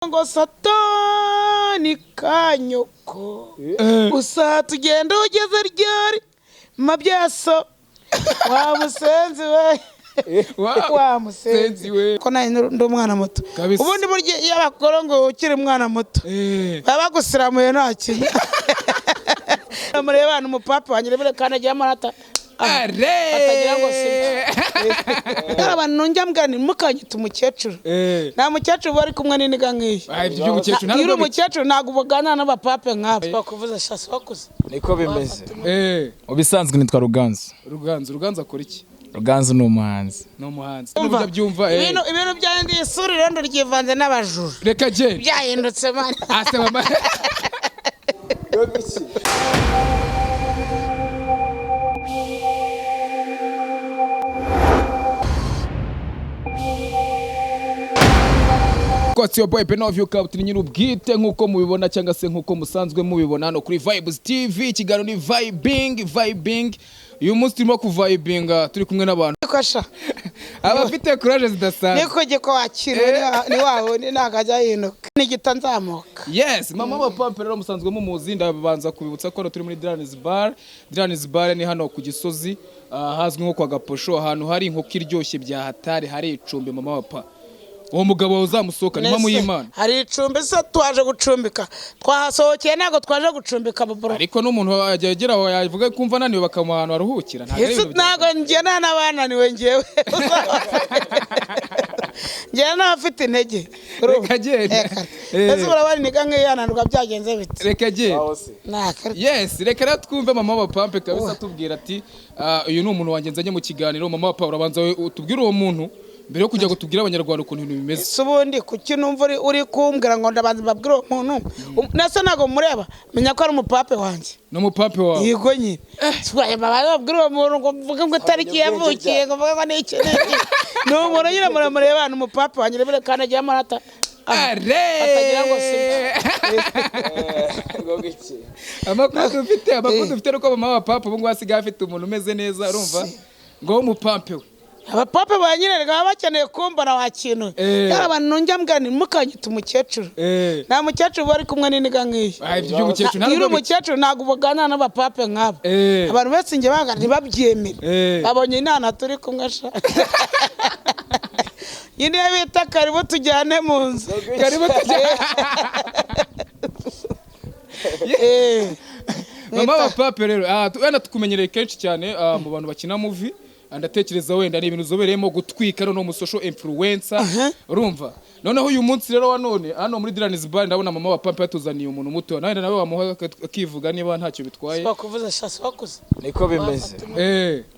Ngo Satani kanyoko usa tugenda ugeze ryari mabyaso wa musenzi we, wa musenzi we. Ko nawe ndi umwana muto. Kabisa. Ubundi burya iyo bakora ngo ukiri umwana muto, baba bagusiramuye nta kintu. Mureba umupapa wanjye, rebere kandi agira amanota Are! Atagira ngo si hari abantu njya mbwira nti mukanyita umukecuru. Nta mukecuru uba ari kumwe n'iniga nk'iyi. Ah, ibyo by'umukecuru Iyo uri ntabwo umukecuru ntabwo ubuganira n'abapape nk'abo bakuvuze shasi wakuze. Niko bimeze. Mu bisanzwe nitwa Ruganzu. Ruganzu, Ruganzu akora iki? Ruganzu ni umuhanzi. Ni umuhanzi. Umva, N'uburyo abyumva. Ibintu byahinduye isura, irondo ryivanze n'abajura. Reka genda. Byahindutse, man. Ase mama. What's your boy Benovio Captain nyiri ubwite, nkuko mubibona cyangwa se nkuko musanzwe mubibona hano kuri Vibes TV, ikiganiro ni Vibing Vibing. Uyu munsi turimo kuvibinga turi kumwe n'abantu Niko sha. abafite courage zidasanzwe. Niko giko wakiriwe ni wawe ni ntabwo ajya ahinduka nigita nzamuka. Yes, mama wa Pampe rero musanzwe mumuzi. Ndabanza kubibutsa ko hano turi muri Dranis Bar. Dranis Bar ni hano ku Gisozi, hazwi nko kwa Gaposho, ahantu hari inkoko iryoshye bya hatari, hari icumbi mama wa Pa. Uwo mugabo wawe uzamusohoka ni mpamvu y'Imana. Hari icumbi se? Twaje gucumbika, twahasohokeye, ntabwo twaje gucumbika, bro. Ariko n'umuntu yajya agera aho yavuga kumva ananiwe, bakamuha ahantu aruhukira. Ntabwo ari Ese ibintu bya- ntabwo njye n'abananiwe, ngewe njyewe n'abafite intege. Reka genda. Reka. Ese urabona iniga nk'iyananirwa byagenze bite? Reka genda. Naka. Yes, reka rero twumve mama wa Pampe kabisa atubwira ati: "Ah, uyu ni umuntu wanjye nzanye mu kiganiro." Mama wa Pampe, urabanza we utubwire uwo muntu mbere yo kujya kutubwira abanyarwanda ukuntu ibintu bimeze. Ese ubundi kuki numva uri kumbwira ngo ndabanza mbabwire uwo muntu? Nese ntabwo mureba, menya ko ari umupape wanjye. Ni umupape wawe? Yego nyine. Babanza babwire uwo muntu ngo mvuge ngo itariki yavukiye, ngo mvuge ngo ni iki n'iki. Ni umuntu nyine muremure, ni umupape wanjye, rebere kandi agira amanota Are! atagira ngo si Amakuru dufite nuko mama wa papa ubu ngubu asigaye afite umuntu umeze neza, urumva ngo w'umupampe we. Abapape ba nyine baba bakeneye kumbona wa kintu. Hari abantu njya mbwira nti mukanyita umukecuru. Nta mukecuru uba ari kumwe n'iniga nk'iyi. Ah, ibyo by'umukecuru Iyo uri ntabwo umukecuru ntabwo ubuganira n'abapape nk'abo. Abantu benshi njye banga ntibabyemere. Babonye inana turi kumwe sha. Nyine iyo bita karibu tujyane mu nzu. Karibu tujyane. Mama wa pape rero, wenda tukumenyereye kenshi cyane mu bantu bakina movie. Ndatekereza wenda ni ibintu uzobereyemo gutwika no mu social influencer, urumva. Noneho uyu munsi rero wa none hano muri Dranis Bar ndabona mama wa pape yatuzaniye umuntu muto, nawe wamuha akivuga niba ntacyo bitwaye. Bakuvuze shasi wakuze. Niko bimeze.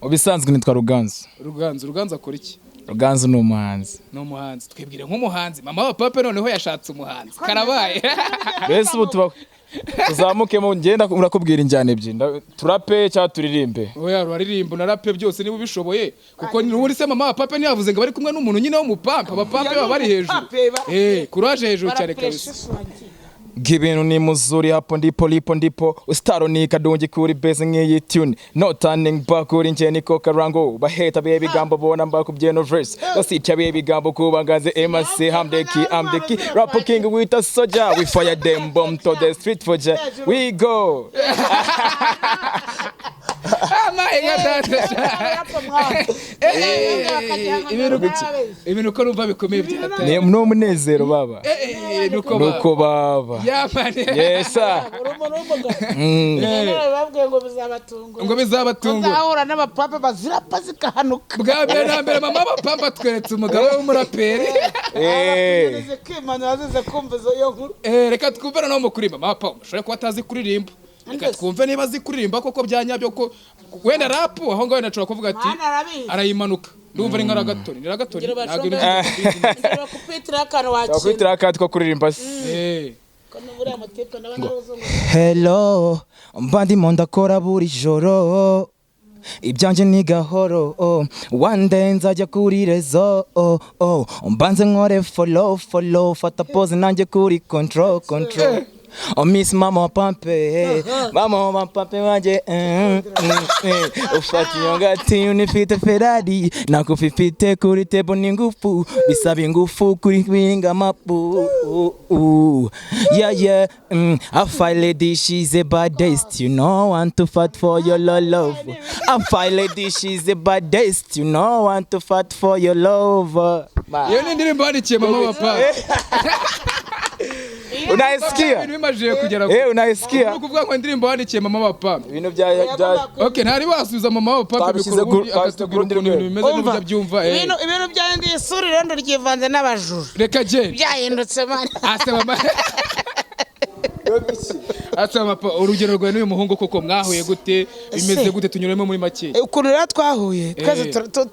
Mu bisanzwe nitwa Ruganzu. Ruganzu, Ruganzu akora iki? Ruganzu ni umuhanzi. Ni umuhanzi. Twibwire nk'umuhanzi. Mama wa pape noneho yashatse umuhanzi, karabaye. Mbese ubu tuba tuzamukemo, ngenda urakubwira injyana ebyiri, turape cyangwa turirimbe? Oya, uraririmba unarape byose niba ubishoboye, kuko n'ubundi se mama wa pape ntiyavuze ngo bari kumwe n'umuntu nyine w'umupampe? Abapampe baba bari hejuru. Courage hejuru cyane kabisa. Ibintu ni muzuri, hapo ndipo lipo ndipo ustaro ni kadungi kuri base nk'iyi tune, no turning back kuri njye niko karango baheta be bigambo bona mbakubye no verse basitya be bigambo kubangaze MC. I'm the key, I'm the key rap king with a soldier. We fire them bomb to the street for ja we go. Amaye data. Ibintu uko numva bikomeye byateye. Ni umunezero baba. Nuko baba. Nuko baba. Yamane. Yes sir. Uri umuntu w'umugabo. Babwiye ngo bizabatungura. Ngo bizabatungura. Uzahura n'abapape bazirapa zikahanuka. Bwa mbere na mbere mama wa atweretse umugabo w'umuraperi. Zikimanura zize kumva izo iyo nkuru. Reka twumve noneho mu kuririmba. Mama papa ushobora kuba atazi kuririmba, reka twumve niba azi kuririmba koko bya nyabyo, ko wenda rap aho ngaho wenda ashobora kuvuga ati Mwana arabizi. Arayimanuka, ndumva ari nka Ragatori, ni Ragatori, Ngira ntabwo bacumbe bakupitira akantu wakina. Bakwitira akati ko kuririmba se. Ko buriya mutipe ndabona ari uzungu. Hello, mba ndimo ndakora buri joro, ibyanjye ni gahoro, oh. One day nzajya kuri rezo, oh, oh. Mbanze nkore follow follow, fata pose nanjye kuri control control. Oh miss mama wa pampe, mama wa pampe wanje, ufata iyo ngati unifite Ferrari nakufifite kuri table ni ngufu bisaba ingufu kuri binga mapu. Yeah. I find lady, she's a baddest, you know, want to fight for your love. I find lady, she's a baddest, you know, want to fight for your love. Iyo ni indirimbo yandikiye mama wa papa. Unaisikia? Ibintu bimajije kugera ku Eh, unaisikia? Ni ukuvuga ngo indirimbo yandikiye mama wa papa. Ibintu bya Okay, ntari basubiza mama wa papa Twabishyize mikoro ubundi twabishyize akatubwira ku rundi ukuntu ibintu rwego. bimeze n'uburyo abyumva. Ibintu byahinduye isura, irondo ryivanze n'abajura. Reka genda. Byahindutse man. Ase mama, urugero rwawe n'uyu muhungu koko mwahuye gute? Bimeze Ese. gute? Tunyuremo muri make. Ukuntu rero twahuye twese,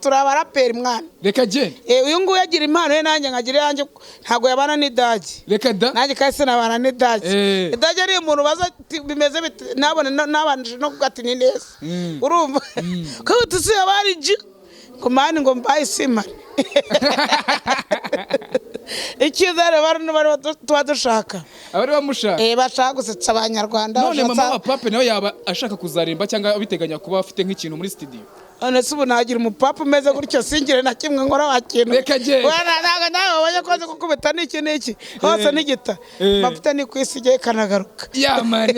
turi abaraperi mwana. Reka genda. Uyu nguyu agira impano ye, nanjye nkagira iyanjye. Ntabwo yabana n'idage. Reka da. Nanjye kandi sinabana n'idage. Idage ari umuntu baza ati, bimeze bite, nabone nabanje no kuvuga ati ni neza, urumva ko tusi abari ji ngo man ngo mbaye simare. Icyiza rero bari bari tuba dushaka Abari bamushaka. Bashaka gusetsa Abanyarwanda. None mama wa papa nawe yaba ashaka kuzarimba cyangwa abiteganya kuba afite nk'ikintu muri studio? None se ubu nagira umupapa umeze gutyo singire na kimwe nkora wa kintu? Reka genda. Ntabwo nawe wabonye ko nzi gukubita n'iki n'iki hose n'igita mavuta ni ku isi igiye ikanagaruka. Ya man,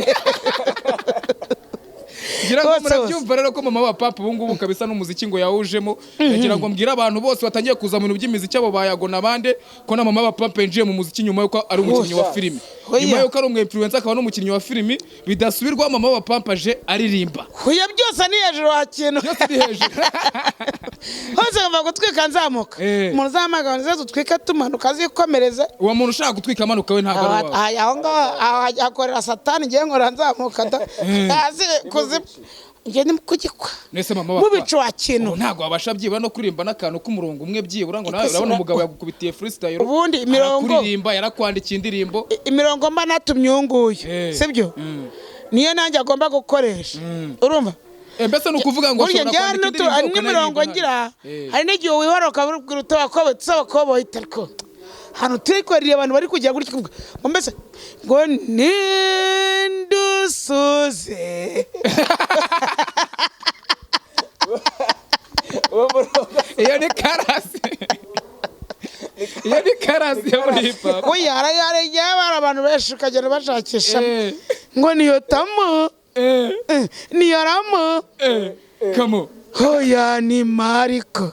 ngira ngo Hose, murabyumva rero ko mama wa papa ubu ngubu kabisa n'umuziki ngo yawujemo. Ndagira ngo mbwire abantu bose batangiye kuza mu bintu by'imiziki, abo bayago n'abande, ko na mama wa papa yinjiye mu muziki nyuma yuko ari umukinnyi wa filimi. Oya. Nyuma yuko ari umu influencer akaba n'umukinnyi wa filimi, bidasubirwaho mama wa papa aje aririmba. Huye byose ni hejuru wa kintu. Byose ni hejuru. Hose ngomba gutwika nzamuka. Umuntu uzahamagara ngo dutwike tumanuka azikomereze. Uwo muntu ushaka gutwika amanuka we ntabwo ari uwawe. Aho ngaho aho akorera satani, ngiye nkora nzamuka da hasi kuzimu, ngiye ni kugikwa Nese mama wa mu papa bicu wa kintu. Ubu ntabwo wabasha byibura no kuririmba n'akantu k'umurongo umwe byibura ngo nawe Ikosa urabona umugabo yagukubitiye freestyle? Ubundi imirongo- Arakuririmba, yarakwandikiye indirimbo. Imirongo mba natumye uyu nguyu, sibyo, niyo nanjye agomba gukoresha, urumva? Mbese ni ukuvuga ngo Burya ushobora njyewe kwandika indirimbo hari n'imirongo ukanaririmba ngira. nabi. Hari n'igihe wihora ukabwira utabakobwa tusabakobwa, ariko hano turi kwerera abantu bari kujya gutya ngo mbese ngo nindusuze. Iyo ni chorus, iyo ni chorus yo muri hip hop. Oya, hari igihe haba hari abantu benshi ukagenda bashakisha ngo niyo tamu, niyo ramu. Kamo. Hoya ni Mariko,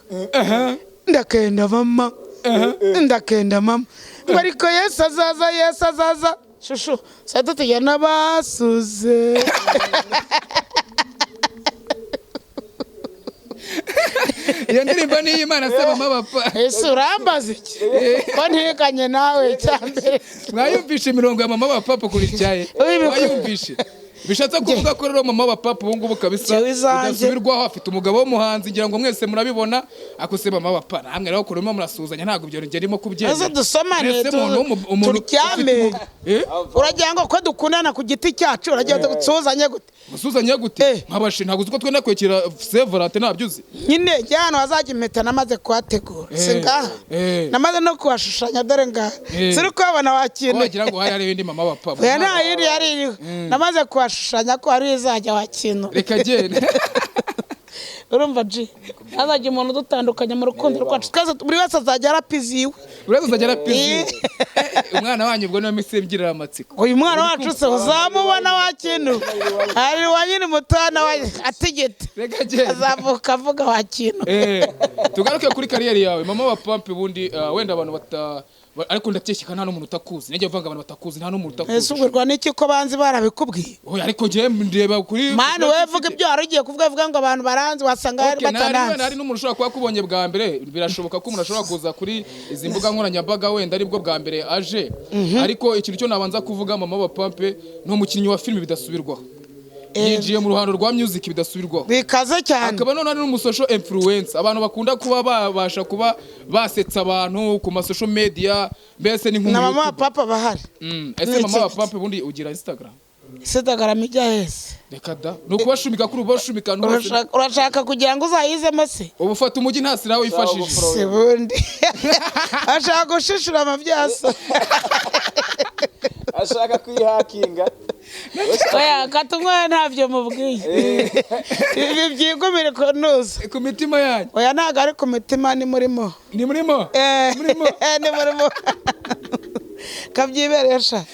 ndakenda mama, ndakenda mama, ngo ariko Yesu azaza, Yesu azaza shushu saa tugenda basuze. Iyo ndirimbo ni iy'Imana se mama bapfa? Ese urambaza iki ko ntiganye nawe cyambere? Mwayumvishe imirongo ya mama wa papa kuri cyaye? Mwayumvishe? Bishatse kuvuga ko rero mama wa papa ubu ngubu kabisa Jewe izanjye. bidasubirwaho afite umugabo w'umuhanzi, ngira ngo mwese murabibona. Akose mama wa papa, namwe rero kurimo murasuhuzanya, ntabwo ibyo njye ndimo kubyemera. Ese dusomane, Mbese umuntu umuntu turyame. ufite Eh? Uragira ngo ko dukundana ku giti cyacu, uragira ngo dusuhuzanye gute? Musuhuzanye gute? Nkabashi ntabwo uzi ko twenda kwakira Saint Valentin, ntabyo uzi? Nyine jya hano hazajya impeta, namaze kuhategura, si ngaha? Namaze no kuhashushanya, dore ngaha. Siri kuhabona wakintu? Wagira ngo hari ibindi mama wa papa. Oya, nta yindi yari iriho, namaze kuhashushanya ko hari izajya wakintu. Reka genda. Urumva ji, hazajya umuntu udutandukanya mu rukundo rwacu twese, buri wese azajya arapiza iwe. Buri wese azajya arapiza. Umwana wanyu ubwo niwe mise mbyirira amatsiko. Uyu mwana wacu se uzamubona wakintu, hari wa nyine mutana wa atigita. Reka genda. Azavuka avuga wakintu. Tugaruke kuri kariyeri yawe mama wa pampe. Ubundi wenda abantu bata ariko ndakeka nta n'umuntu utakuzi, nijya mvanga abantu batakuzi, nta n'umuntu Ese utakuzi. ubwirwa n'iki ko banzi barabikubwiye? Oya, ariko njyewe ndeba kuri Man, wowe vuga ibyo wari ugiye kuvuga, vuga ngo abantu baranzi, wasanga bari Okay, ntari wenda batananzi. hari n'umuntu ushobora kuba akubonye bwa mbere. Birashoboka ko umuntu ashobora kuza kuri izi mbuga nkoranyambaga wenda aribwo bwa mbere aje. Ariko ikintu cyo nabanza kuvuga, mama wa pampe ni umukinnyi wa filime bidasubirwaho, yinjiye mu ruhando rwa music bidasubirwaho. Bikaze cyane. Akaba none ari n'umusocial influencer, abantu bakunda kuba babasha kuba basetsa abantu ku ma social media, mbese ni Na mama wa nk'umu papa bahari. Ese Ni mama wa iki? papa, ubundi ugira Instagram? Instagram ijya hese? Reka da, ni ukubashumika kuri ubu, bashumika ahantu hose. Urashaka kugira ngo uzayizemo se? Ubu ufata umujyi nta silaha wifashishije. Si bundi ashaka gushishura amabyaso. Ashaka Urashaka kuyihakinga? Oya, katumwa ntabyo mubwiye, ibi byigumire ku ntuza. Ku mitima yanyu. Oya, ntabwo ari ku mitima, ni murimo. Ni murimo. Murimo, ni murimo kabyiberesha.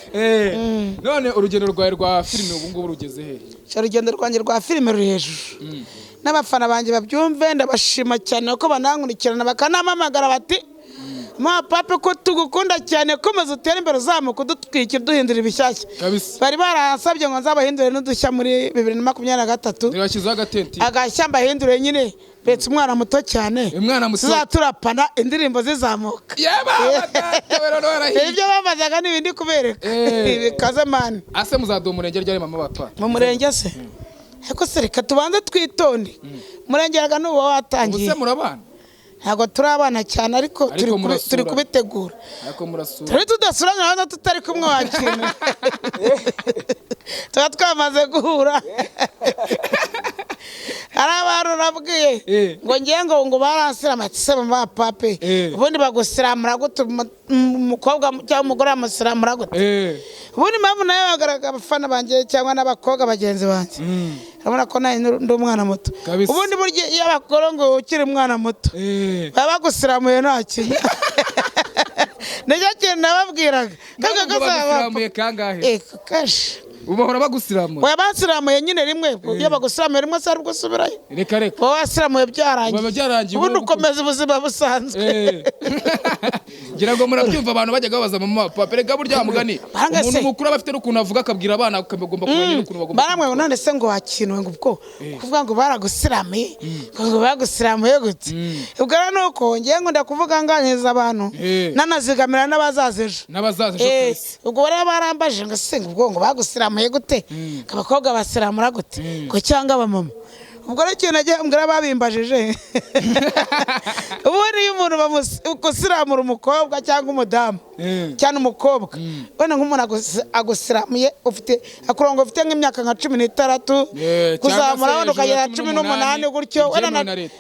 None urugendo rwawe rwa filime ubu ngubu rugeze he? Urugendo rwanjye rwa filime ruri hejuru, n'abafana banjye babyumve, ndabashima cyane kuko banankurikirana, bakanampamagara bati: "Ma pape, ko tugukunda cyane, komeza utere imbere, uzamuka, udutwikira, duhindura ibishyashya." Kabisa. Bari barasabye ngo nzabahindure n'udushya muri 2023. Ntibashyizeho agatenti. Agashya mbahindure nyine, mbetse umwana muto cyane. Umwana muto. Tuzaturapana indirimbo zizamuka. Yaba data we, none warahiye. Ibyo bambazaga n'ibindi kubereka. Bikaze man. Ase muzaduha umurenge ryari, mama bapa? Mu murenge se? Ariko se reka tubanze twitonde, umurenge erega nuba Ubu watangiye. se murabana? Ntabwo turi abana cyane, ariko Ariko murasura. turi kubitegura. Ariko murasura. Turi tudasuranye hano, tutari kumwe wakintu tuba twamaze guhura. Hari abantu nabwiye ngo ngiye ngo baransirama, ati: "Se mama pape, ubundi bagusiramura gute? Umukobwa cyangwa umugore bamusiramura gute?" Ubundi impamvu nayo bagaragara abafana banjye cyangwa n'abakobwa bagenzi banjye, urabona ko nawe ndi umwana muto. Kabisa. Ubundi burya iyo abakora ngo ukiri umwana muto, baba bagusiramuye nta kintu. Nicyo kintu nababwiraga. None ubwo bagusiramuye kangahe? Kenshi. Ubu bahora bagusiramura? Oya, basiramuye nyine rimwe. Iyo bagusiramuye rimwe se ari ubwo usubirayo? Reka reka. Uba wasiramuye byarangiye. Biba byarangiye, ubundi ubu- ukomeza ubuzima busanzwe. Ngira ngo murabyumva, abantu bajyaga babaza mama papa. Rega burya wa mugani, Baranga umuntu se. mukuru aba afite n'ukuntu avuga, akabwira abana, akagomba kumenya n'ukuntu bagomba. Baramwe ngo: "None se ngo wakinwe, ngo ubwo kuvuga ngo baragusiramuye, ngo bagusiramuye gute?" Ubwo rero ni uko ngiye ngo ndakuvuga nganiriza abantu, nanazigamira n'abazaza ejo. N'abazaza ejo. Kabisa. Ubwo rero barambajije ngo: "Se ngo ubwo ngo bagusiramuye gute? Ngo abakobwa basiramura gute, ngo cyangwa abamama?" Ubwo rero ikintu nagiye mbwira babimbajije, ubundi iyo umuntu gusiramura umukobwa cyangwa umudamu, cyane umukobwa, wenda nk'umuntu agusiramuye ufite akurongo, ufite nk'imyaka nka 16 cyangwa kuzamura, se wenda hejuru ya ukagera 18, 18 gutyo, wenda ibyemewe na leta.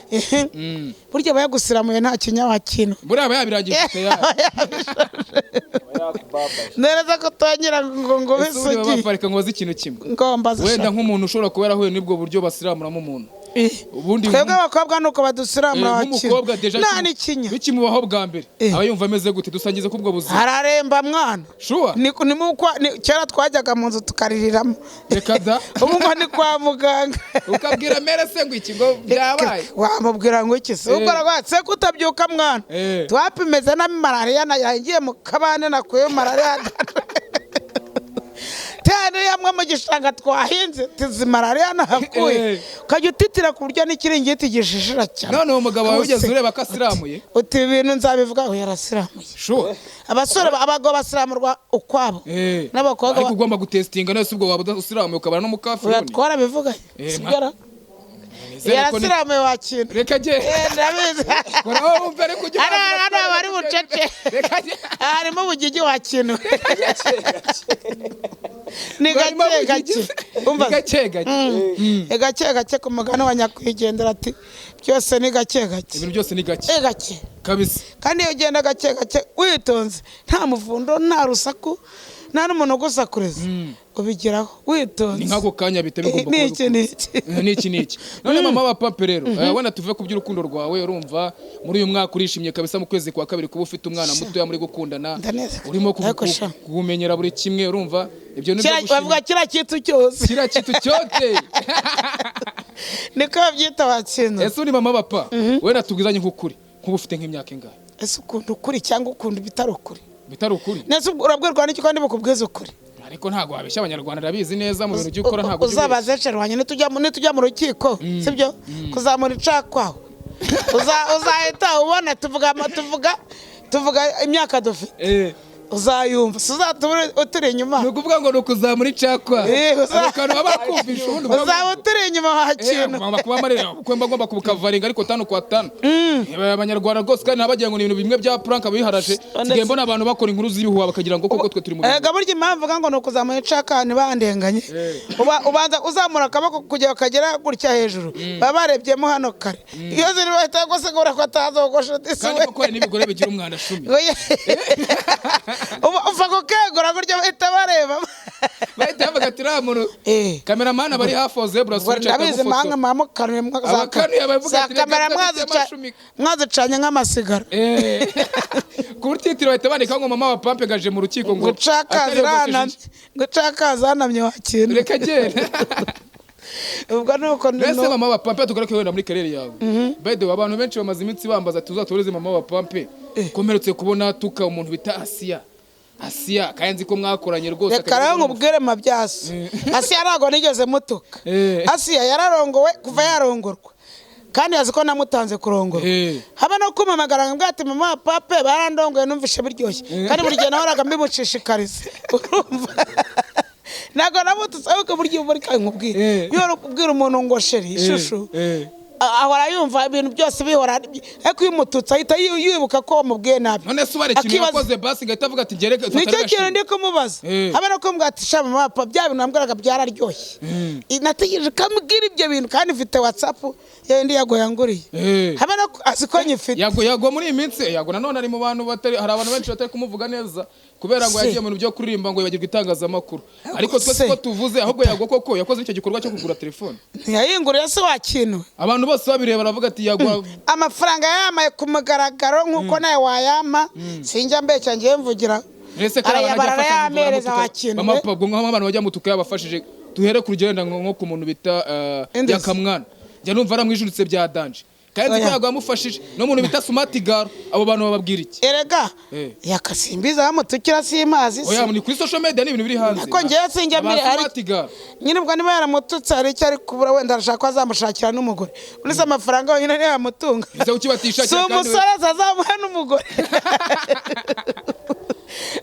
Burya aba yagusiramuye nta kinya wakintu. Buriya aba yabirangije tayari. Neza ko utangira ngo Ese ubundi bisugi. baba parika ngo bazi ikintu kimwe? Ngomba. Wenda nk'umuntu ushobora kuba yarahuye n'ubwo buryo basiramuramo umuntu, ubundi Twebwe abakobwa nuko badusiramura wakina. Nk'umukobwa déjà nta n'ikinya. Bikimubaho bwa mbere, aba yumva ameze gute? Dusangize kubwo buzima. Hararemba mwana. Sure? Ni kera twajyaga mu nzu tukaririramo. Reka da. Ubu ngo ni kwa muganga. Ukabwira mere se ngo iki, ngo byabaye? Wamubwira ngo iki se? Ubwo rwatse se kutabyuka mwana. Twapimeze na malariya nagiye mu kabande, nakuyeyo malariya cyane yamwe mu gishanga twahinze, tizi malariya nahakuye. Ukajya utitira ku buryo n'ikiringiti gishishira cyane. None uwo mugabo wawe wigeze Ubuse, ureba ko asiramuye? Uti ibi bintu nzabivuga ngo yarasiramuye. Sure? Abasore, abagabo basiramurwa ukwabo n'abakobwa. Ariko ugomba gutesitinga none se ubwo waba usiramuye ukabana n'umukafiri? Oya, twarabivuganye. Sibyo ra? Nizere ko Yarasiramuye wakintu. Reka jye. Ndabizi. Koraho wumve, ariko ujye Hano ubanza. hano aba ari bucece. Reka jye. Harimo ubugigi wakintu, ni Harimo gake gake. ubugigi. Umva. Ni gake gake. Ni gake gake, ku mugani wa nyakwigendera ati: "Byose ni gake gake." Ibintu byose ni gake. Ni gake. Kabisa. Kandi iyo ugenda gake gake witonze, nta muvundo, nta rusaku, nta n'umuntu ugusakuriza, ubigeraho witonze. Ni nk'ako kanya bihita bigomba kuba Ni iki ni iki. Niki niki. None mama wa pape rero, wenda tuve ku by'urukundo rwawe. Urumva muri uyu mwaka urishimye kabisa, mu kwezi kwa kabiri, kuba ufite umwana mutoya muri gukundana, Ndanezerwa. urimo Ariko sha. kumenyera buri kimwe, urumva ibyo ni Kiriya- bavuga kiriya kintu cyose. Kiriya kintu cyote. Niko babyita wakintu. Ese uri mama papa, wenda tubwizanye nk'ukuri, nk'ubu ufite nk'imyaka ingahe? Ese ukunda ukuri cyangwa ukunda ibitari ukuri? Bitari ukuri. Nese ubwo urabwirwa n'iki kandi bukubwiza ukuri? Ariko ntabwo wabeshya Abanyarwanda, arabizi neza mu bintu ujya ukora, ntabwo ujya ubeshya. Uzabaze chéri wanjye nitujya mu rukiko, sibyo, kuzamura icakwaho, uzahita ubona tuvuga imyaka dufite. Uzayumva, si uzatubura uturi inyuma. Ni ukuvuga ngo ni ukuzamura icakwa. Ako kantu baba bakumvisha ubundi Uzaba uturi inyuma wakintu. Ngomba kuba marira kuko mba ngomba kubukavaringa, ariko tanu kwa tanu. Abanyarwanda rwose kandi nabagira ngo ni ibintu bimwe bya prank biharaje. Nsigaye mbona abantu bakora inkuru z'ibihuha bakagira ngo koko twe turi mu bintu. Ega burya impamvu uvuga ngo ni ukuzamura icaka, ntibandenganye, ubanza uzamura akaboko kugira kagera gutya hejuru, baba barebyemo hano kare, iyo ziri bahita gusigura ko atazogosha. Kandi koko hari n'ibigore bigira umwanda shumi. Oya. Uba upfa kukegura gutya bahita bareba. Uriya muntu, Eh. Cameraman aba ari hafi aho, zebra Ubwo switch. ndabizi Akagufotora. mwanga mwamukanuye. Abakanuye bavuga Za ati, "Reka kamera nzafite amashumika." mwazicanye nk'amasigara. Ku titiro bahita bandikaho ngo "Mama wa Pampe gaje mu rukiko" ngo Gucakaza atariyogoshesheje. Gucakaza hanamye wakintu. Reka genda. Ubwo ni uko. Mbese Mama wa Pampe, tugaruke wenda muri career yawe. By the way, abantu benshi bamaze iminsi bambaza, tuzatoreze Mama wa Pampe ko mperutse kubona tuka umuntu bita Asiya. Asiya kandi nzi ko mwakoranye rwose. Reka rero nkubwire, mabyasi, Asiya ntabwo nigeze mutuka. Asiya yararongowe kuva yarongorwa, kandi azi ko namutanze kurongorwa. Haba no kumpamagara ngo ati: "Mama wa Pape, barandongoye, numvishe biryoshye." Kandi buri gihe nahoraga mbimushishikariza. Urumva, ntabwo namututse, ahubwo burya buri kandi nkubwire, iyo uri kubwira umuntu ngo "Chéri, chouchou," ahora yumva ibintu byose bihora, ariko iyo umututse ahita yibuka ko wamubwiye nabi. None se ubara ikintu yakoze basi ngahita avuga ati ngereke. Nicyo kintu ndi kumubaza. Habe no kumubwira ati: "Sha mama papa, bya bintu wambwiraga byararyoshye." Nategereje kambwira ibyo bintu, kandi mfite WhatsApp yindi Yago yanguriye. Habe no azi ko nyifite. Yago, Yago muri iyi minsi, Yago nanone ari mu bantu batari, hari abantu benshi batari kumuvuga neza kubera ngo yagiye mu bintu byo kuririmba ngo yibagirwa itangazamakuru, ariko twe siko tuvuze. Ahubwo Yago koko yakoze icyo gikorwa cyo kugura telefone? Ntiyayinguriye se wakintu? Abantu bose babireba baravuga ati Yago. Amafaranga yayamaye ku mugaragaro nk'uko nawe wayampa. Sinjya mbeshya, ngiye mvugira. Ese ko hari abantu Arayabara, ajya afasha. arayamereza wakintu. Mama Papa, nk'abantu bajya mutuka yabafashije, duhere ku rugero wenda nko ku muntu bita Indezi. Yakamwana, njya numva aramwijuritse bya danger, kandi nzi ko Oya. Yago yamufashije, n'umuntu bita Sumati Garo. Abo bantu bababwira iki? Erega yakasimbiza bamutukira simazi. Oya, ni kuri social media, ni ibintu biri hanze. Ariko njyewe sinjya Aba mbere Sumati Garo. Nyine ubwo niba yaramututse hari icyo ari kubura, wenda arashaka ko azamushakira n'umugore. Uretse amafaranga yonyine ntiyamutunga. Ese kuki batishakira? Si Kandi umusore azamuha n'umugore,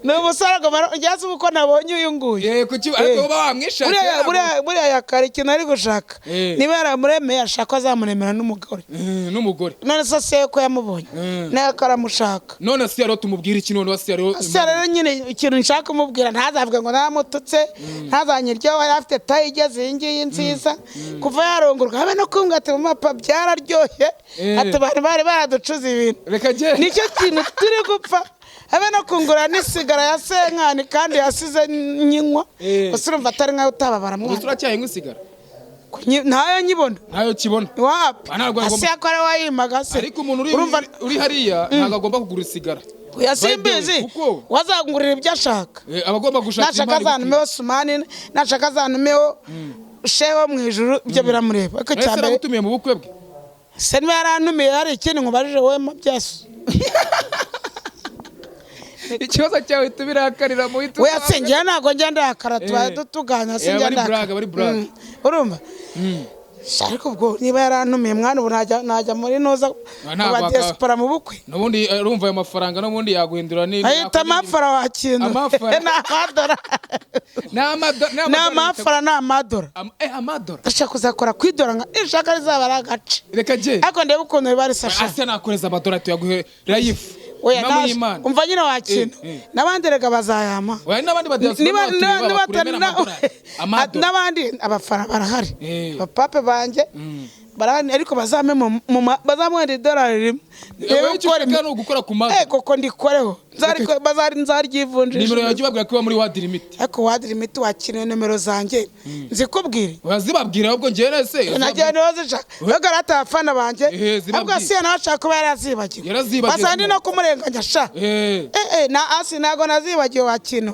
ni umusore agomba ujya uko nabonye uyu nguyu. Kuki ariko uba wamwishakira? Buriya yakara ikintu ari gushaka. Niba yaramuremeye, ashaka ko azamuremera n'umugore. N'umugore. None se se ko yamubonye, nawe ko aramushaka. None se rero tumubwira iki? None se rero? Se rero nyine ikintu nshaka kumubwira, ntazavuge ngo naramututse, ntazanyiryeho. Yari afite taille igeze iyi ngiyi nziza kuva yarongorwa, habe no kumbwira ati: "Mama pa, byararyoshye." Ati: "Abantu bari baraducuze ibintu." Reka genda. Nicyo kintu turi gupfa, habe no kungura n'isigara ya senkani kandi yasize nyinywa. Gusa urumva atari nkayo utababara Ubu mwana? turacyayinywa isigara? Ntayo nyibona. Ntayo kibona? Wapi. Ah, ntabwo agomba- Ase ko ari wayimaga se? Ariko umuntu uri Urumva uri hariya ntabwo agomba kugura isigara. Oya, By the way, simbizi. kuko Wazangurira ibyo ashaka. Aba agomba gushaka Nashaka imari. azantumeho sumani, nashaka azantumeho shehe wo mu ijuru, ibyo biramureba, ariko Ese icya mbere yaragutumiye mu bukwe bwe? Se niba yarantumiye, hari ikindi nkubajije wowe byasu? Ikibazo cyawe uhita ubirakarira mu uhita We yasengeye, ntabwo njya ndakara, tuba tuganira, sinjya bari ndakara. blague, bari blague. Urumva. Sha, ariko ubwo niba yarantumiye mwana, ubu najya muri nuza Ah, ntabwo mu diaspora mu bukwe. N'ubundi urumva ayo mafaranga n'ubundi yaguhindura ni Ahita amafara wakintu. Amafara. Ni amadora. Ni Ni amafara, ni amadora. Amadora. Ndashaka kuzakora kwidora nka ishaka rizaba ari agace. Reka jye. Ariko ndebe ukuntu biba ari sasha. Ase nakoreza amadora tuyaguhe live. Oya. Impamo Naje y'Imana. Umva nyine wakintu, n'abandi rega bazayama. Oya, n'abandi ba diaspora Niba bakuremera amadorari. Amadora. N'abandi abafana barahari. Abapape banjye barahari, ariko bazampe bazamuhenda idolari rimwe. Ndebe Wowe icyo uko ushaka ni ugukora ku mazi. Koko ndikoreho. Nzaryivunjisha. Nimero yawe jya ubabwira ko iba muri wadi limit. Ariko wadira imiti wakiriye nomero zanjye nzikubwire? Wazibabwira ahubwo njyewe se. Nagiye niho zishaka bagarata abafana banjye. Zibabwire. Ahubwo Asiya nawe ashaka kuba yarazibagiwe. Yarazibagiwe. Basa ndi no kumurenganya sha. Na asi ntago nazibagiwe wakintu.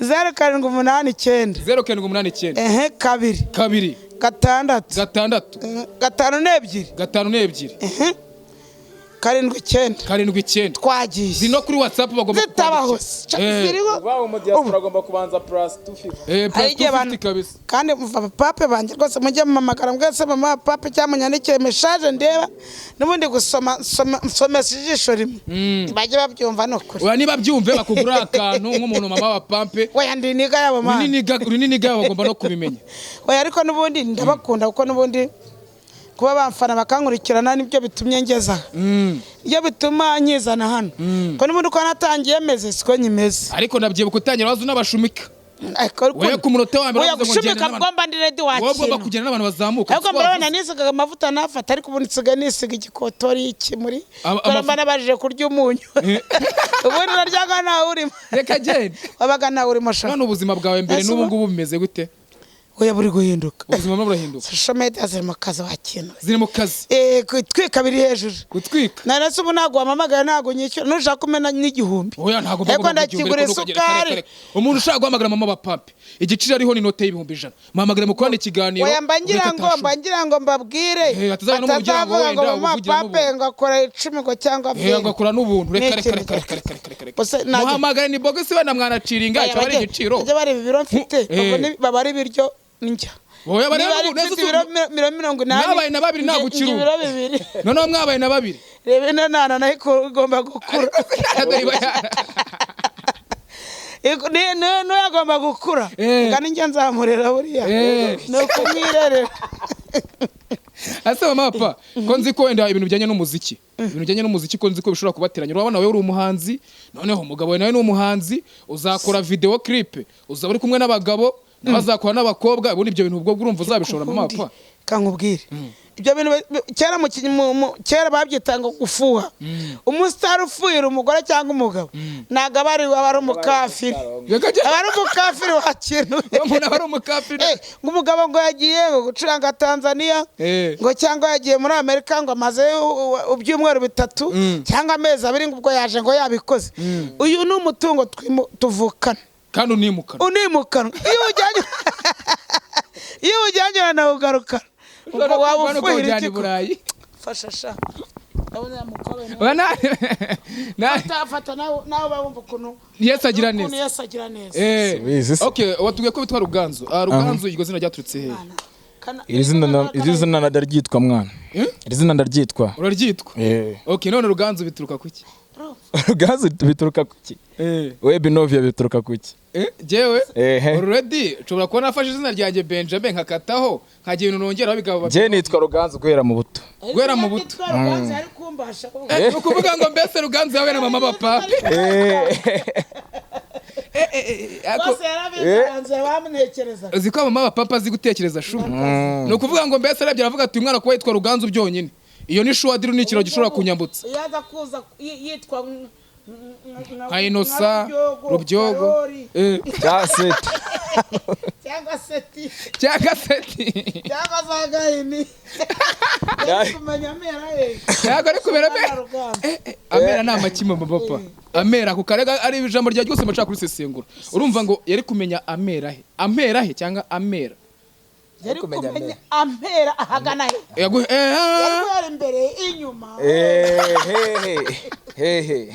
0789. 0789. Ehe, 2. 2. 6. 6. 52. 52. Ehe, 79. 79. Twagiye. Zino kuri WhatsApp bagomba Zitabaho. kukwandikira. Ziriho. Uba mu diaspora agomba kubanza +250. Plus Hari igihe 250 abantu kabisa. Kandi umva, abapape banjye rwose, mujye mumamagara mwese "Mama pape" cyangwa munyandikire message ndeba. N'ubundi gusoma nsomesha ijisho rimwe, bajye babyumva ni ukuri. Oya, niba byumve bakugura akantu nk'umuntu mama wa Pampe. Oya, ndi nigga yabo mana. Uri nigga yabo, bagomba no kubimenya. Oya, ariko n'ubundi ndabakunda, kuko n'ubundi kuba bamfana bakankurikirana nibyo bitumye ngeza aha, nibyo bituma nkizana hano, ko n'ubundi uko natangiye meze siko nyimeze. Ariko ndabyibuka utangira waza unabashumika. Wewe ku munota wa mbere oya wavuze ngo gushumika ngenda n'abantu- bwomba ndi ready Wowe ugomba wakina kugenda n'abantu bazamuka. Ariko murabona nisigaga amavuta nafata, ariko ubu nsigaye nisiga igikotori ikimuri, kubera mba nabajije kurya umunyu. Ubundi naryaga ntawe urimo. Reka genda. Wabaga ntawe urimo sha. None ubuzima bwawe mbere Ese n'ubu ubu? ngubu bumeze gute? Oya, buri guhinduka. Ubuzima burimo burahinduka. Social media ziri mu kazi wakina. Ziri mu kazi. Eh, gutwika biri hejuru. Gutwika. None se ubu ntabwo wampamagaye, ntabwo nyishyura, nushaka umena n'igihumbi. Oya, ntabwo Ariko mvuga ngo igihumbi, ndakigura ariko ntukagere kare, isukari. kare. Umuntu ushaka guhamagara mama wa Pape, igiciro ariho ni inote y'100,000. Muhamagare mukorane ikiganiro. Oya, mba ngira ureke ngo atashuka. Mba ngira ngo mbabwire Eh, batazabona n'umuntu ugira ngo batazavuga ngo wenda mama uvugira Pape n'ubuntu. ngo akora 10 ngo cyangwa Eh, ngo akora n'ubuntu. Reka, reka, Ni reka, ikintu. reka, reka, reka, reka, reka. Gusa najya- Muhamagare ni bogisi wenda mwanaciringa Oya, icyo ari igiciro. Bajya bareba ibiro mfite, babone baba ari ibiryo ndya. Oya, bareba Niba ari ubu, neza mfite ibiro 80, Mwabaye na babiri ntabwo ukiri ndya ubu. ibiro 2. Noneho mwabaye na babiri. Reba ino nana nayo igomba gukura. Niyo agomba gukura. Eh. Nga ninjye nzamurera buriya. Eh. Ni ukumwirerera. Ese mama papa, ko nzi ko wenda ibintu bijyanye n'umuziki, ibintu bijyanye n'umuziki ko nzi ko bishobora kubateranya, urabona wowe uri umuhanzi, noneho umugabo wawe nawe ni umuhanzi, uzakora video clip, uzaba uri kumwe n'abagabo, bazakora n'abakobwa, ubundi ibyo bintu ubwo urumva uzabishobora, mama Ubundi, papa? Kankubwire, ibyo bintu kera mu kera babyita ngo gufuha. Umusitari ufuhira umugore cyangwa umugabo ntabwo aba ari umukafiri. Reka jya- Aba ari umukafiri wa kintu. Uwo muntu aba ari umukafiri. Eh, ngo umugabo ngo yagiye ngo gucuranga Tanzania, Eh. ngo cyangwa yagiye muri Amerika, ngo amaze ibyumweru 3 cyangwa amezi 2, ngo ubwo yaje ngo yabikoze. Uyu ni umutungo tuvukana. Kandi unimukana. Unimukanwa. Iyo ujyanye uranawugarukana. Ubwo waba ufuhira ukawujyana iki i Burayi. Fasha sha, ndabona ya mukobwa nawe. Oya, Fata, fata nawe, nawe bumva ukuntu Yesu agira ukuntu neza. Yesu agira neza. Eh. Subizi se. Okay, watubwiye ko witwa Ruganzu. Ah, Ruganzu, iryo zina ryaturutse hehe? Iri zina ndaryitwa, mwana. Eh? Iri zina ndaryitwa. Uraryitwa? Eh. Okay, none Ruganzu bituruka kuki? Ruganzu bituruka kuki? Eh. We Binovia, bituruka kuki? Eh, jewe Ehe. already nshobora kuba nafashe izina ryanjye Benjamin, nkakataho nkagira ibintu nongeraho bikaba Njye nitwa Ruganzu guhera mu buto. Guhera mu buto. Ruganzu ari kumbasha. Eh, ni ukuvuga ngo mbese Ruganzu yawe na mama papa. Eh. Bose yarabitanze bamunekereza. Uzi ko mama papa azi gutekereza shuma. Ni ukuvuga ngo mbese arabye aravuga ati uyu mwana kuba yitwa Ruganzu byonyine, iyo ni shuwa diru, ni ikiraro gishobora kunyambutsa. Iyo aza kuza yitwa Nka Inosa Rubyogo, Karori, eh, Cya seti. Cyangwa Seti. Cyangwa Seti. Cyangwa za Gahini, yari kumenya amera ye. Ntabwo ari kubera Mwana Ruganzu. Eh, eh, amera ni amakima, mama papa. Amera ku karega ari ijambo rya ryose mbashaka kurisesengura. Urumva ngo yari kumenya amera he, amera he cyangwa amera? Yari kumenya kumenya amera ahagana he. Eh, Yari ah. guhera imbere, inyuma. Eh, he he he.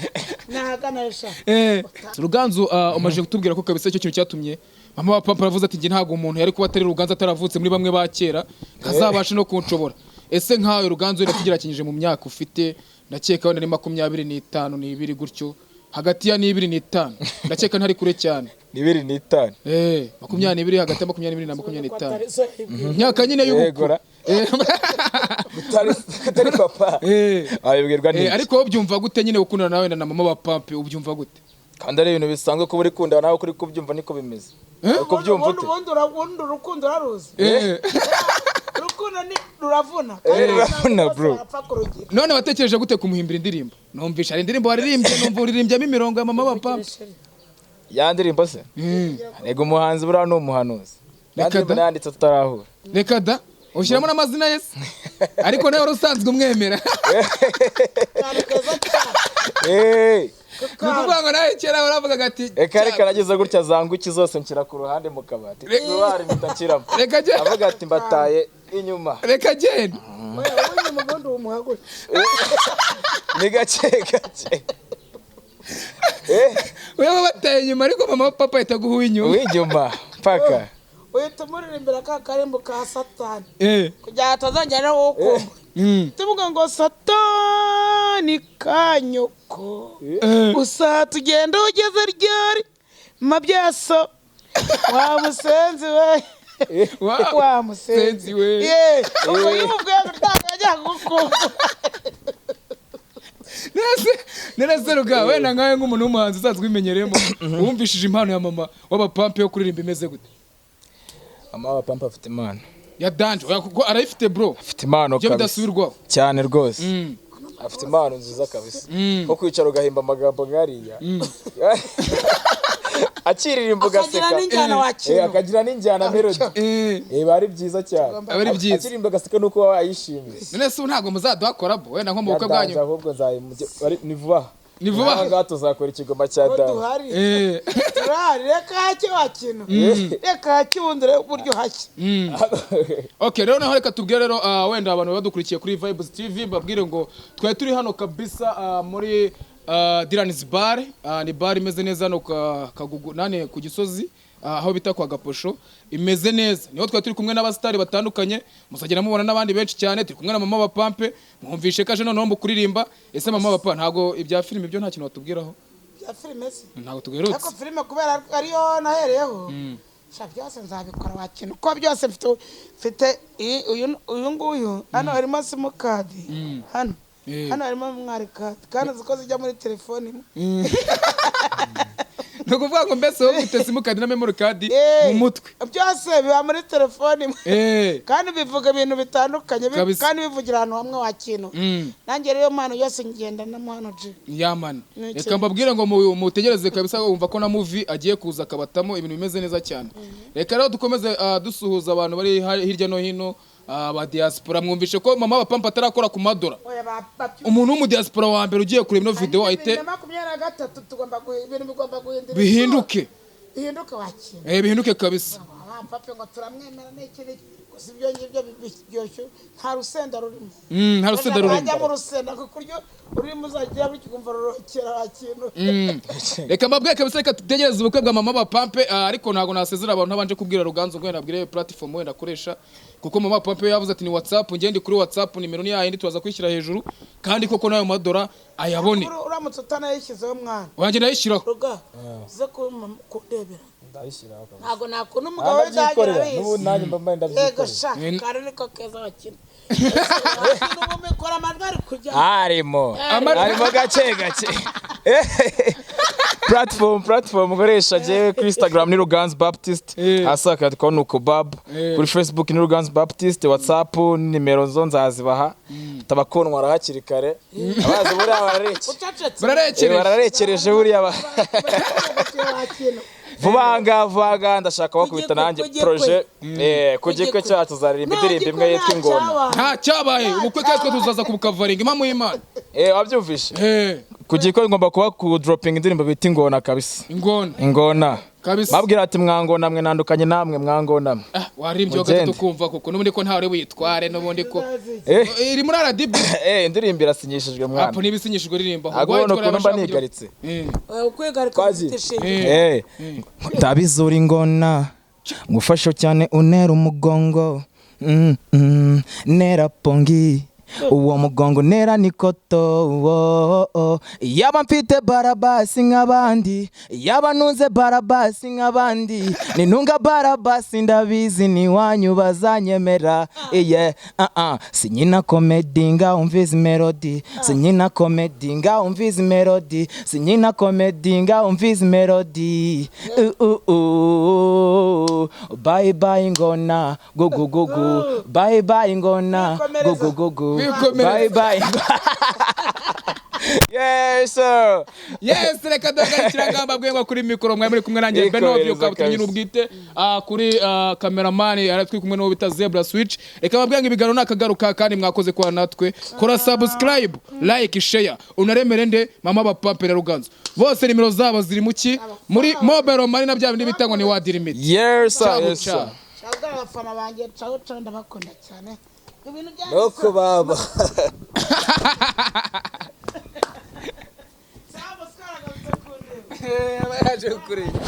N'ahagana he sha. Eh, Ruganzu, umaze kutubwira ko kabisa icyo kintu cyatumye mama wa papa aravuze ati njye ntabwo umuntu yari kuba atari Ruganzu ataravutse muri bamwe ba kera ntazabashe no kunshobora. Ese nkawe Ruganzu, wenda tugereranyije mu myaka ufite, ndakeka wenda ni 25 n'ibiri gutyo, hagati ya n'ibiri n'itanu, ndakeka ntari kure cyane. Ni 25. Eh, 22, hagati ya 22 na 25, imyaka nyine y'ubukuru. Yegora. Utari papa. Eh. Wabibwirwa Eh, n'iki? ariko wowe ubyumva gute nyine gukundana nawe na mama wa Pampe, ubyumva gute? Kandi ari ibintu bisanzwe kuba uri kundana nawe, kuri kubyumva niko bimeze. Uri kubyumva ute? Ubundi urukundo uraruzi. Eh. Urukundo ni ruravuna. Eh, ruravuna, bro. Barapfa kurugira. None watekereje gute kumuhimbira indirimbo? Numvisha hari indirimbo waririmbye, numva uririmbyemo imirongo ya mama wa Pampe. Ya ndirimbo se? Ego, umuhanzi buriya ni umuhanuzi. Ya Reka ndirimbo da. nayanditse tutarahura. Reka da, ushyiramo n'amazina ye se? Ariko nawe wari usanzwe umwemera. Akantu keza cyane. Eh. Ni ukuvuga ngo nawe kera waravugaga ati Reka reka, nagize gutya zanguki zose nshyira ku ruhande mu kabati. Ruhari mpita nshyiramo. Reka genda. Avuga ati mbataye inyuma. Reka genda. Oya, ubundi mu bundi umuhagure. Ni gake gake. Eh, Wewe bataye inyuma, ariko mama wa papa ahita aguha uw'inyuma. Uw'inyuma paka. Uhita umuririmbira ka karembo ka Satani Eh. kugira ngo atazongera no kuwukumbura. Tuvuga ngo Satani kanyoko, usa tugenda ugeze ryari mabyaso wa musenzi we, wa musenzi Senzi we. Ye, ubwo iyo umubwiye ngo ntabwo yajya kugukumbura. Nese Ruga, wenda nkawe nk'umuntu w'umuhanzi usanzwe ubimenyereyemo, wumvishije impano ya mama w'abapampe yo kuririmba imeze gute? Mama w'abapampe afite impano. Ya danger. Oya, kuko arayifite, bro. Afite impano Ibyo kabisa. bidasubirwaho. Cyane rwose. Afite impano nziza kabisa, ko kwicara ugahimba amagambo nk'ariya akiririmba Akagira ugaseka. n'injyana wakira. Akagira n'injyana, melody. Biba ari byiza cyane. Aba ari byiza. Akiririmba agaseka nuko uba wayishimiye. None se ubu ntabwo muzaduha collabo wenda nko mu bukwe Ya danger. bwanyu? Ahubwo ni vuba. Ni vuba? Aha ngaha tuzakora ikigoma cya Ko danger. duhari. Turahari, reka hake wakina, reka hake ubundi urebe uburyo hake. Okay, rero naho reka tubwire rero, wenda abantu badukurikiye kuri Vibes TV, mbabwire ngo twari turi hano kabisa, muri Dylan's Bar. Ni bar imeze neza hano Kagugu nane ku Gisozi, aho bita kwa Gaposho. Imeze neza, niho twari turi kumwe n'abasitari batandukanye, muzagenda mubona n'abandi benshi cyane. Turi kumwe na mama wa Pampe, mwumvishe kaje noneho mu kuririmba. Ese mama wa Pampe, ntabwo ibya filime byo nta kintu watubwiraho? Bya filime se? Ntabwo Ariko tugerutse. Filime kubera ariyo nahereyeho sha, byose nzabikora wakina uko byose mfite uyu nguyu hano harimo SIM card hano. Hano harimo memory card kandi uzi ko zijya muri telefone imwe. Ni ukuvuga ngo mbese wowe ufite SIM card na memory card mu mutwe? Byose biba muri telefone imwe. Kandi bivuga ibintu bitandukanye Kabisa. kandi bivugira ahantu hamwe wakintu. Nanjye rero mpano yose ngendanamo hano ji. Yamani. Ni Reka ikintu. mbabwire ngo mutegereze kabisa, wumva ko na movie agiye kuza akabatamo ibintu bimeze neza cyane. Reka rero dukomeze, dusuhuza abantu bari hirya no hino, ba diaspora. Mwumvishe ko mama wa Pampa atarakora ku madora. Oya, Umuntu w'umudiaspora wa mbere ugiye kureba ino video ahite 2023 tugomba ibintu bigomba guhindura. Bihinduke. Bihinduke wakina. Bihinduke kabisa. Pape ngo turamwemera n'iki n'iki, gusa ibyo ngibyo biryoshye, nta rusenda rurimo. Nta rusenda rurimo. Wajya mu rusenda kuko uryo urimo uzagira bityo ukumva rurokera kintu. Reka mbabwire kabisa, reka tutegereze ubukwe bwa mama wa Pampe, ariko ntabwo nasezera abantu ntabanje kubwira Ruganzu ngo wenda abwire platform wenda akoresha, kuko mama wa Pampe yavuze ati ni WhatsApp, ngende ndi kuri WhatsApp, nimero ni yayindi turaza kwishyira hejuru, kandi koko nayo madora ayabone. Uramutse utanayishyizeho mwana. Wanjye nayishyiraho. Ruga uze kundebera. Ndayishyiraho kabisa. Ntabwo nakunda umugabo w'indagira. Ndabyikorera Abizi. n'ubu nanjye mba mbaye Yego. ndabyikorera. Sha, kare niko keza bakina. Wakina ubu mikoro amajwi ari kujya. Harimo harimo gake gake. Platform nkoresha jewe kuri Instagram ni Ruganzu Baptist. Hasi hakandikwaho nuko bab. Kuri Facebook ni Ruganzu Baptist. WhatsApp nimero zo nzazibaha, tabakontwara hakiri kare abazi buriya barareke. Ucecetse. Bararekereje. Bararekereje buriya Wakina. Vuba ngaha, vuba ngaha ndashaka bakubita nanjye Ku gikwe. projet, ku gikwe cyacu tuzaririmba indirimbo imwe yitwa Ingona. Nta cyabaye, ubukwe kandi twe tuzaza kubukavaringa impamo y'Imana. Wabyumvishe? Ku gikwe ngomba kuba ku dropping indirimbo bita Ingona kabisa. Ingona. Ingona. Kabisa. Babwira ati mwangona mwe, nandukanye namwe mwangona mwe. Ah, waririmbye Mugende. gatatu kumva koko n'ubundi ko ntawe witware n'ubundi ko iri muri RDB. Indirimbo irasinyishijwe mwana. Apo n'ibisinyishijwe ririmba. Ntabwo ubona ukuntu mba nigaritse. Ukwigarika. Twagiye. Ufite ishingiro. Ndabizura ingona ngufashe cyane unera umugongo. Nera pongi uwo mugongo nera nikoto oh. Yaba mfite barabasi nk'abandi, yaba nunze barabasi nk'abandi, ninunga barabasi ndabizi niwanyu bazanyemera iye. Sinyina comedy nga umvizi melody, sinyina comedy nga umvizi melody, sinyina comedy nga umvizi melody. Bye bye ngona gugu gugu, bye bye ngona gugu gugu. Wikomereza. Bye bye. Yes sir. Yes, reka duhagarikira ngamba bwenga kuri mikoro mwari muri kumwe nanjye Wikomereza Benovio Kabuta kabisa. nyiri ubwite. Kuri cameraman aratwi kumwe n'uwo bita Zebra Switch. Reka babwenga ibiganiro nakagaruka, kandi mwakoze kwa natwe. Kora subscribe, like, share, unaremere nde mama ba Pampe na Ruganzu bose, nimero zabo ziri muki muri mobile money na bya bindi bita ngo ni wadi limit. Yes sir. Ciao, Yes sir. ciao. Cyangwa abafana banjye, caho caho, ndabakunda cyane ibintu byanyu. Nuko baba. Sawa, muswara kabisa kundeba. Yaje kureba.